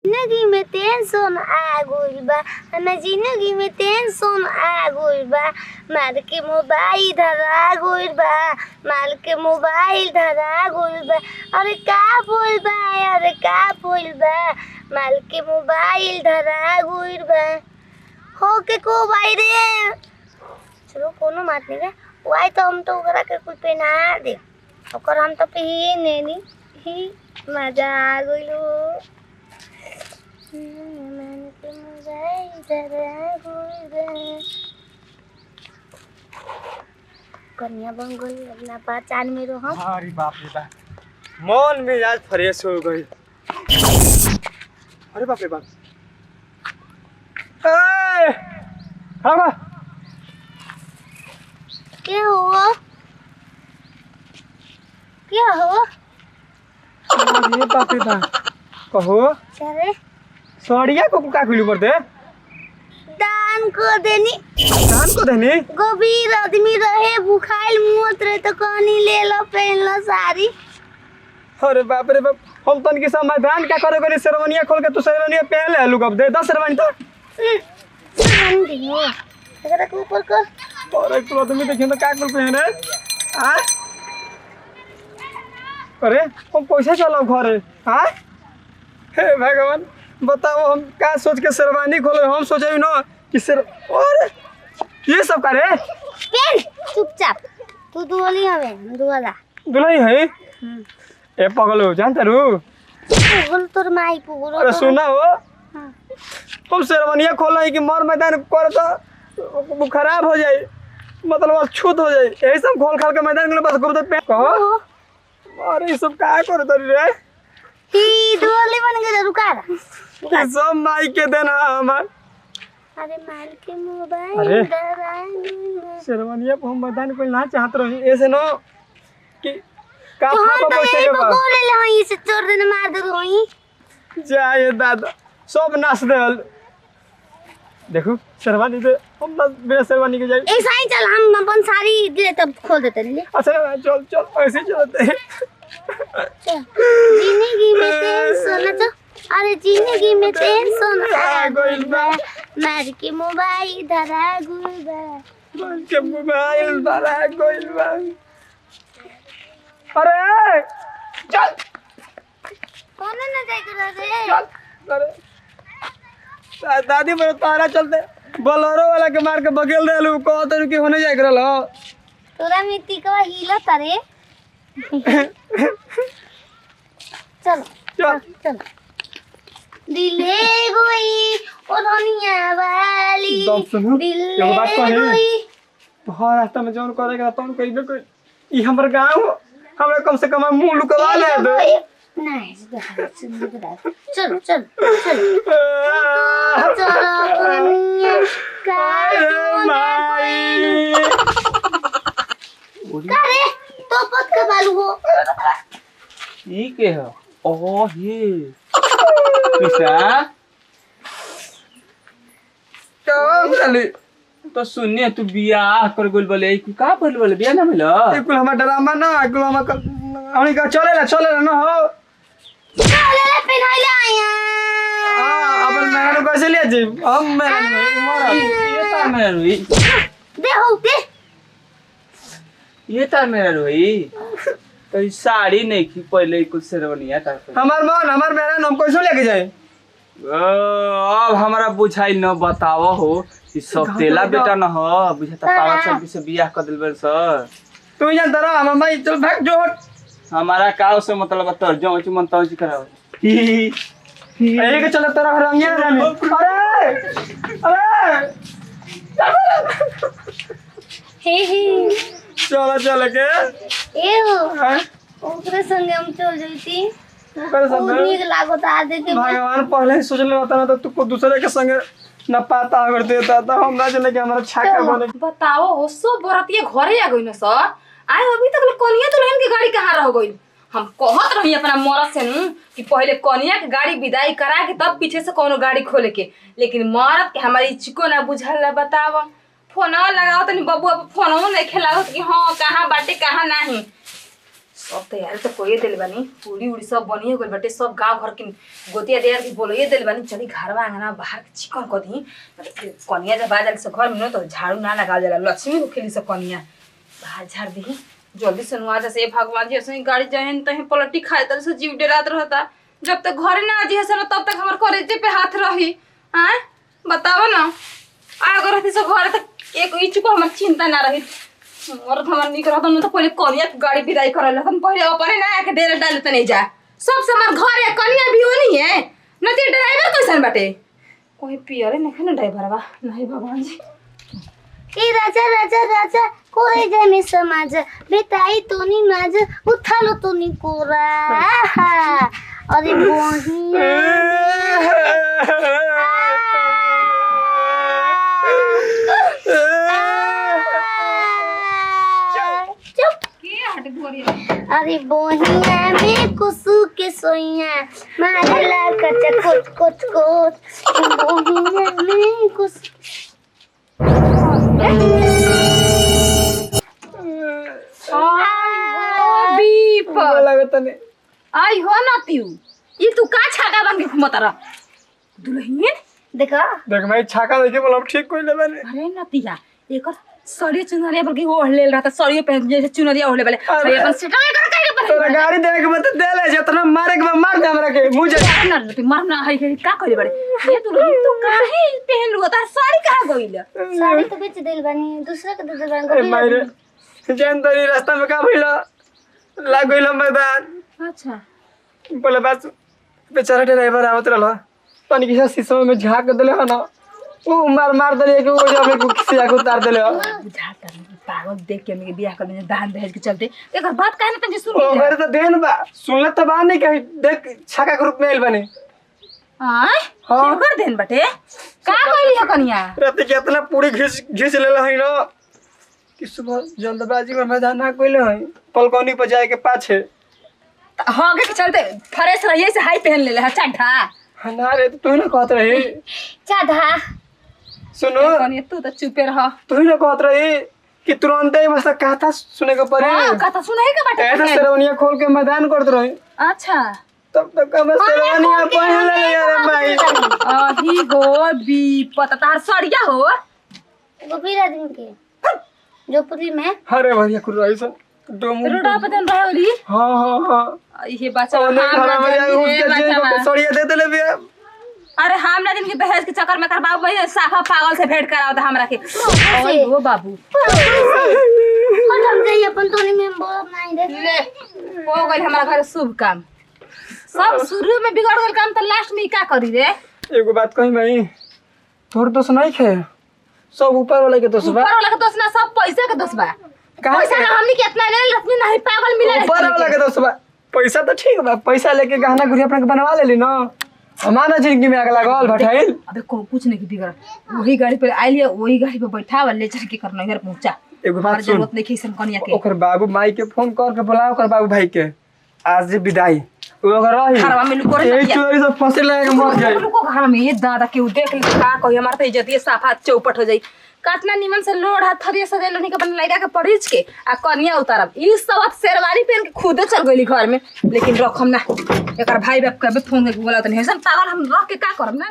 जिंदगी में टेंशन आ गइल बा, हमार जिंदगी में टेंशन आ गइल बा। मार के मोबाइल धरा गइल बा, मार के मोबाइल धरा गइल बा। अरे का भइल बा, अरे का भइल बा, मार के मोबाइल धरा गइल बा। हो के को भाई रे, चलो कोनो बात नहीं है। why तो हम तो ओकरा के कुल पहना दे, ओकर हम तो पहिए नहीं ही मजा आ गइल हो। मन के मोबाइल धरा गइल बा। कन्या बन गइल अपना पहचान में रहो। अरे बाप रे बाप, मन मिजाज फ्रेश हो गई। अरे बाप रे बाप, ए खड़ा हो। क्या हुआ, क्या हो? अरे बाप रे बाप, कहो अरे सड़िया को का खुली पर दे दान को देनी, दान को देनी। गंभीर आदमी रहे, भूखाइल मुँह रहे तो कहनी ले लो पहन लो साड़ी। अरे बाप रे बाप, हम तन के समाधान क्या करे करे शेरवानिया खोल के तू शेरवानिया पहन ले लू, अब दे 10 शेरवानी तो शेरवानी दियो एकरा के ऊपर कर। अरे तू आदमी देखियो तो का कुल पहन रे आ? अरे हम पैसा चलाओ घरे आ? हे भगवान, बताओ हम का सोच के शेरवानी खोले, हम सोचे न कि शेर। अरे ये सब का रे पहन चुपचाप, तू दुआली हवे दुआला दुलाई है। ए पगल हो जानता रू पुगल तोर माई पुगल। अरे सुना हो, हम शेरवानिया खोल कि मर मैदान कर तो खराब हो जाए, मतलब अछूत हो जाए, यही सब खोल खाल के मैदान के बस गुप्त पे कहो। अरे ये सब का करो तरी रे, ही दुआली बन गए रुका ये सब माई के देना हमार। अरे माल के मोबाइल शेरवानिया पर हम मैदान कोई ना चाहत रही ऐसे न कि का तो पैसा के बा बोले ले हई से चोर देने मार दे हई जाए दादा सब नाच देल। देखो शेरवानी दे, हम बस बिना शेरवानी के जाए। ऐसा ही चल, हम अपन साड़ी दे तब खोल देते ले। अच्छा चल चल ऐसे चलते। जिंदगी में टेंशन तो, अरे जिंदगी में टेंशन आ गइल बा, मार के मोबाइल धरा गइल बा, मार के मोबाइल धरा गइल बा। अरे चल कौन ना जाए रे, चल। अरे दादी मेरे तारा चलते बोलेरो वाला के मार के बगेल रहलू, कहत कि होने जाए रहल तोरा मिट्टी का हिला तारे। चलो चल चल दिले गोई ओढ़निया वाली दिले गोई। हर रास्ता में जौन करे तौन कइबे कोई, ई हमर गांव हमरा कम से कम मुंह लुकवा ले दे। नहीं चलो चलो चलो चलो का रे तो पत के बालू हो ई के हो। ओ हे पिसा तो चली तो सुनिए तू बियाह कर गोल बोले का बोल बोले बियाह ना भेल ई कुल हमर ड्रामा ना, कुल हमर हमनी का चलेला चलेला ना हो चलेला पहनाइला आया। हां अपन मेहरारू कैसे ले जी, हम मेहरारू मरा ये तार मेहरारू दे हो दे ये तार मेहरारू है तो ई साड़ी नहीं की पहले कुछ शेरवानिया तार हमार मन हमार मेहरारू हम कैसे लेके जाए। अब हमारा बुझाइल न बताव हो ई सब तेला बेटा न हो बुझाता 500 से बियाह कर दिल सर। तू जानता रहा हम भाई चल भाग जो हमारा का से मतलब तर जो मन तौज कराओ एक चल तेरा रंगिया रानी। अरे अरे हे हे चलो चल के ए हो ओकरे संगे हम चल जईती, ओकरे संगे नीक लागत आ देखे। भगवान पहले ही सोच ले रहता ना तो तू दूसरे के संगे न पाता अगर देता तो हम ना चले के हमरा छाका बने। बताओ हो सब बरतिया घरे आ गइल न सर, आए अभी तक कनिया दुल्हन के गाड़ी कहाँ रह गइल। हम कहत रही अपना मरद से नु कि पहले कनिया के गाड़ी विदाई करा के तब पीछे से कोनो गाड़ी खोले के, लेकिन मरद के हमारी चिको ना बुझल ला। बताव फोन लगाओ तनी बबुआ पर फोन नहीं खेलाओ कि हाँ कहाँ बाटे कहाँ नहीं। सब तैयारी तो कोई दिल बानी, पूरी उड़ी सब बनिए गइल बाटे, सब गांव घर के गोतिया दियार के बोलइए दिल बानी। चली घरवा आंगना बाहर के चिकन क दी, फिर कनिया जब आ जाली से घर में न तो झाड़ू ना लगावल जाला, लक्ष्मी होखेली से कनिया। बाहर झाड़ दी जल्दी से नुआ जैसे भगवान जी ऐसे गाड़ी जाए तहे पलटी खाए तले से जीव डरात रहता। जब तक घरे ना आजी हसन तब तक हमर करेजे पे हाथ रही। हां बताओ ना, आगो रहती से घरे तक एक इंच को हमर चिंता ना रही। और हमर निक रहत न तो पहले कनिया के गाड़ी विदाई करल हम पहले अपने ना आके डेरा डाल त नहीं जा। सब सामान घरे कनिया भी होनी है न ते ड्राइवर कैसन बाटे, कोई पियरे नहीं ना ड्राइवरवा नहीं भगवान जी। ए राजा राजा राजा कोरे जामे समाज बेताई तोनी माज उठालो तोनी कोरा। अरे बहिया चुप। अरे बहिया में कुसु के सोइया मारेला कच कोच कोच कोच। बहिया में कुसु आई हो ना तीऊ, ये तू का छाका बन के घुमत रह दुल्हन। देखा देख मैं छाका देखे बोला ठीक कोई लेबे नहीं। अरे नतिया एकर सड़िए चुनरिया पर के ओढ़ लेल रहता, सड़िए पहन जैसे चुनरिया ओढ़ले वाले अरे अपन सेटा कर काहे के तोरा गाड़ी देखे के मत दे ले, जितना मारे के मार दे हमरा के मुझे ना रे मार ना है का करे बड़े। ये दुल्हन तू काहे पहन लुआ, तार साड़ी कहां गइल? साड़ी तो बेच देल बानी, दूसरा के दे देल बानी। ए मारे जान तोरी रास्ता में का भइल लाग गइल मैदान। अच्छा बोले बस बेचारा ड्राइवर आवत रहल तनी किसा शीशा में झाक देले ह ना, उ मार मार देले कि वो जाबे को किसी आके उतार देले ह। बुझाता नहीं पागल देख के हमके बियाह कर लेने दान दहेज के चलते। एकर बात काहे ना तनी सुन ओ मेरे तो देन बा सुनले त बा नहीं कहीं देख छाका के रूप में आइल बने। हां हां कर देन बटे का कहली ह कनिया रात के इतना पूरी घिस घिस लेले हई ना कि सुबह जल्दबाजी में मैदान ना कोइले हई पलकोनी पर जाए के पाछे हगे के चलते फ्रेश रहिए से हाई पहन लेले ह चड्ढा। ना रे तू ना कहत रही चड्ढा। सुनो कनिया तू त चुपे रह, तू ना कहत रही कि तुरंत ही बस कथा सुने के पड़ी। हां कथा सुने के बाटे ऐसा शेरवानिया खोल के मैदान करत रही। अच्छा तब तक हम शेरवानिया पहन ले यार भाई। अही हो विपत तार सड़िया हो गोपीर आदमी के झोपड़ी में। अरे भैया कुल रही सन रोडा पे दन रहे होली। हां हां हां ये बच्चा हम ना सड़िया दे देले बिया। अरे हम ना दिन के दहेज के चक्कर में कर बाबू भाई साफा पागल से भेंट कराओ त हमरा के। ओए हो बाबू और हम जाई अपन तोनी में बोल नहीं दे ले हो गइल हमरा घर शुभ काम सब शुरू में बिगड़ गेल काम त लास्ट में का करी रे। एगो बात कही मैं तोर दोष नहीं खे, सब ऊपर वाला के दोष बा। ऊपर वाला के दोष ना, सब पैसा के दोष बा। पैसा ना हमनी के इतना ले रखनी नहीं पागल मिला ऊपर वाला के दोष बा। पैसा तो ठीक बा, पैसा लेके गहना गुड़िया अपना के बनवा लेली ना, हमारा जिंदगी में आग लागल भटाइल। अबे को कुछ नहीं बिगड़, वही गाड़ी पे आइल है वही गाड़ी पे बैठा ले चढ़ के करना घर पहुंचा। एगो बात सुन, जरूरत नहीं खैसन कनिया के। ओकर बाबू माई के फोन कर के बुलाओ, ओकर बाबू भाई के आज जे विदाई ओ अगर रही घरवा में लुको रही ए चोरी से फंसे लगे के मर जाई। लुको घर में ये दादा के उ देख ले का कही हमार त इज्जत ये साफा चौपट हो जाई। काटना निमन से लोड हाथ थरिया सजेलो नहीं के अपन लइका के परिच के आ कनिया उतारब। ई सब शेरवानी पहन के खुदे चल गइली घर में, लेकिन रखम ना एकर भाई बाप के फोन करके बोला त नहीं पागल हम रख के का करब ना।